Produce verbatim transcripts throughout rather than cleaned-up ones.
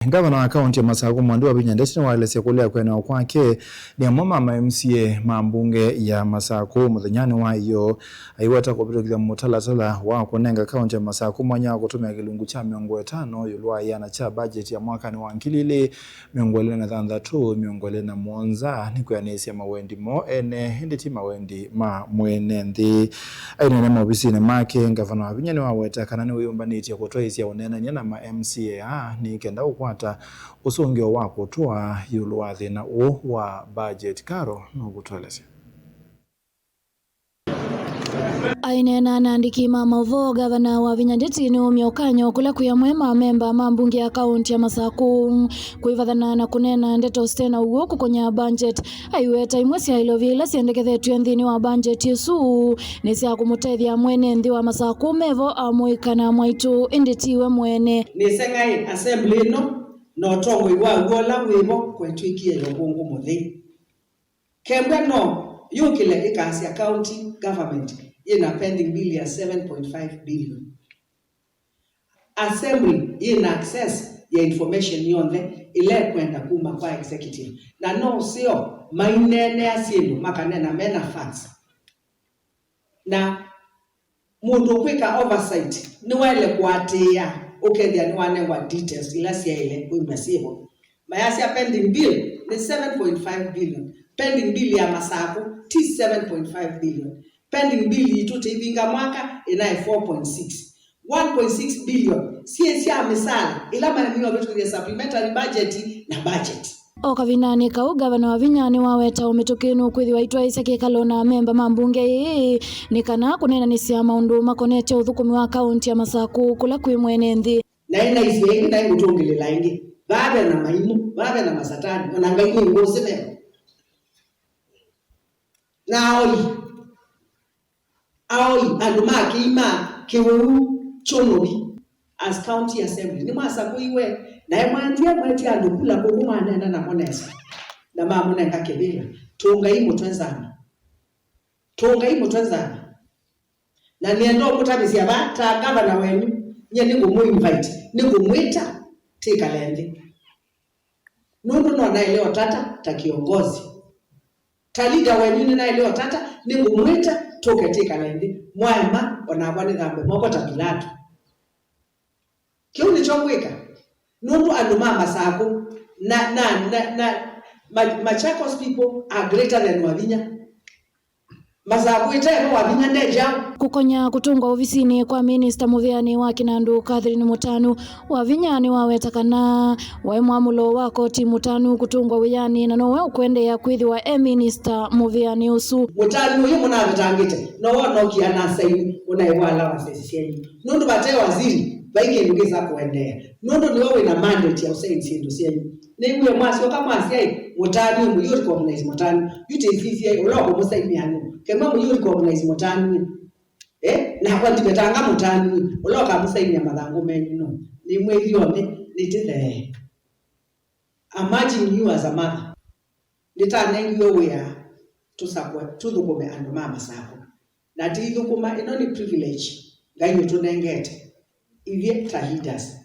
Ngavana wa kaunti ya Masaku, Mwandu Wavinya Ndeti, nĩwaelesya kũlea kũenewa kwake nĩ amwe ma ma M C A ma mbunge ya Masaku mũthenyanĩ wa ĩyoo, aiweta kũvĩtũkĩthya mũtalatala wa kũnenga kaunti ya Masaku mwanya wa kũtũmĩa kĩlungu kya mĩongo ĩtano ĩũlũ wa ĩana kya bajeti ya mwakanĩ wa ngili ilĩ mĩongo ĩlĩ na thanthatũ, mĩongo ĩlĩ na mũonza, nĩ kwĩanĩsya mawendi moo ene, ĩndĩ ti mawendi ma mwene nthĩ. Aineena maovisinĩ make, Ngavana Wavinya nĩwaweta kana nĩwĩyũmbanĩtye kũtwaĩĩsya ũneenany'a na ma M C A aa nĩ kenda ũkwata ũsũngĩo wa kũtũa ĩũlũ wa thĩna ũũ wa budget. Karo nũkũtũelesya. Aineena na andĩki ma maũvoo, Ngavana Wavinya Ndeti nĩwaumya ũkany'o kũla kwĩ amwe ma amemba ma mbunge ya kaunti ya Masaku kwĩvathana na kũneena ndeto site na ũw'o kũkonya budget. Aiweta imwe sya ilovia ila syendekethetw'e nthĩnĩ wa budget ĩsu nĩ sya kũmũtethya mwene nthĩ wa Masaku mevo amũika na mwaitũ, ĩndĩ ti we mwene. Nĩseng'aĩ assembly ĩno na ũtongoi wa w'o ũla wĩvo kwaitw'ĩkie ya ũvũngũ mũthei. Kembwa no yũkĩle ĩkasya county government yĩna pending bill ya seven point five billion. Assembly yĩna access ya information yonthe ĩla ĩkwenda kuma kwa executive, na no seo maineenea syĩndũ, makanena mena facts. Na mũndũ ũkwĩka oversight nĩwaĩle kũatĩĩa ũkethĩa nĩwanengwa details ila syaĩle kwĩw'a syĩvo. Mayasya pending bill nĩ seven point five billion. Pending bill ya Masaku ti seven point five billion. Pending bill yitũ tĩivinga mwaka ĩnaĩ four point six. One point six billion syĩ sya mĩsaala ĩla maemie ũvĩtũkĩthya supplementary budget na budget. O kavindanĩ kau, Ngavana Wavinya nĩwaweta ũmĩtũkĩnu kwĩthĩwa itwaĩsya kĩkalo na amemba ma mbunge ĩĩ nĩ kana kũneenanĩsya maũndũ makonetye ũthũkũmi wa kaunti ya Masaku kũla kwĩ mwene nthĩ. Naĩ naisye ĩngĩ, naĩ ngũtũngĩlĩla ĩngĩ. Vaa ve na maimũ, vaa ve na masatani, o na Ngai nĩ ngũsĩ meo. Na aoi, aoi, andũ ma kĩima, kĩwĩu, kyũnũvi, as county assembly, nĩmwasakũiwe, naĩ mwaendie mwetie andũ kula kũu, mwaneena namo nesa, na mamũnenga kĩvĩla. Tũngai mũtwe nzama. Tũngai mũtwe nzama. Na nĩenda ũmũtavĩsya vaa, ta ngavana wenyu, nyie nĩngũmũ invite, nĩngũmwĩta tĩkale nthĩ. Nũndũ no naĩle ũtata ta kĩongozi. Ta leader wenyu nĩnaĩle ũtata, nĩngũmwĩta tũke tĩkale nthĩ. Mwaema, o nakwa nĩthambe moko ta Pilato. Kĩu nĩkyo ngwĩka. Nũndũ andũ ma Masaku na, na, na, na Ma-, Machakos people are greater than Wavinya. Masaku ĩte vo Wavinya nde kyaũ. Kũkonya kũtũngwa ovisinĩ kwa minista mũvĩanĩ wa kĩnandũ Catherine Mũtanu, Wavinya nĩwaweta kana waĩ mwamũlo wa koti Mũtanu kũtũngwa wĩanĩ na nowe ũkũendeea kwĩthĩwa e minista mũvĩanĩ ũsu. Mũtanu ũyũ mũnavetangĩte, nowe ũnokie anasaini ũnaĩ wa allowances syenyu. Nũndũ vate waziri, vai kĩndũ kĩsa kũendeea. Nũndũ nĩwe wĩna mandate ya ũsaini syĩndũ syenyu. Nĩw'ie mwasyoka mwasya ĩ, Mũtanu, mũyũ recognize Mũtanu. Yu tĩsisya ĩ, ũla ũkũmũsainia nũ? Kemwa mũyũ recognize Mũtanu ĩ. Eh? Nakwa ndivetanga Mũtanu ĩ, ũla ũkamũsainia mathangũ menyu nũ? Nĩmwĩthi onthe, nĩtĩthee. I'm urging you as a mother. Nĩtanengiwe wĩa tũsakwe, tũthũkũme andũ ma Masaku. Na tĩithũkũma, ĩno nĩ privilege Ngai ũtũnengete. Ithyĩ ta leaders,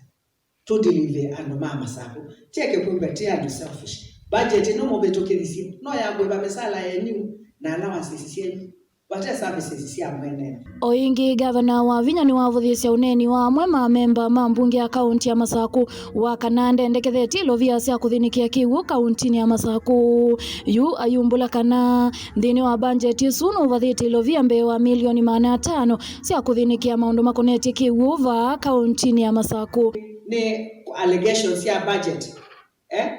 tũdeliver andũ ma Masaku. Tieke kwĩw'a tĩ andũ selfish. Budget ĩno mũvĩtũkĩthisye, no ya kũĩva mĩsala yenyu na allowances syenyu. Vate services sya mwene. O ĩngĩ, Ngavana Wavinya nĩwavũthĩĩsye ũneeni wa amwe ma amemba ma mbunge ya kaunti ya Masaku wa kana ndendekethetye ilovia sya kũthĩnĩkĩa kĩw'ũ kauntinĩ ya Masaku. Yu ayumbũla kana nthĩnĩ wa mbanjeti ĩsu nũvathĩte ilovia mbee wa milioni maana atano sya kũthĩnĩkĩa maũndũ makonetye kĩw'ũ vaa kauntinĩ ya Masaku. Nĩ allegations sya budget, eh?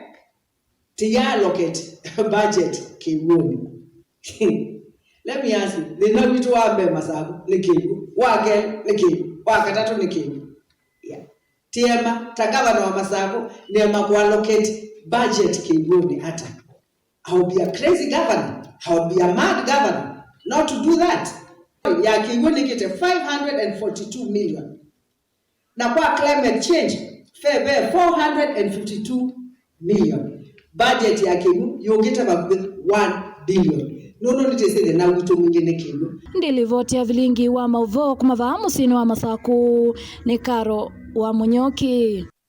Tĩya allocate budget kĩw'ũnĩ. Let me ask you, thĩna witũ wa mbee Masaku nĩ kĩw'ũ, wa kelĩ nĩ kĩw'ũ, wa katatũ nĩ kĩw'ũ. Yeah. Tĩema, ta gavana wa Masaku, nĩema kũ allocate budget kĩw'ũnĩ ata? I will be a crazy governor, I will be a mad governor not to do that. Ya kĩw'ũ nĩkĩte five hundred and forty-two million. Na kwa climate change, ve, ve four hundred and fifty-two million. Budget ya kĩw'ũ yũkĩte vakuvĩ one billion. Nũndũ nĩtwĩsĩ thĩna witũ mwingĩ nĩ kĩw'ũ. Ndĩ livoti ya vilingi wa maũvoo kuma vaa mũsyĩnĩ wa Masaku, nĩ Karo wa Mũnyoki.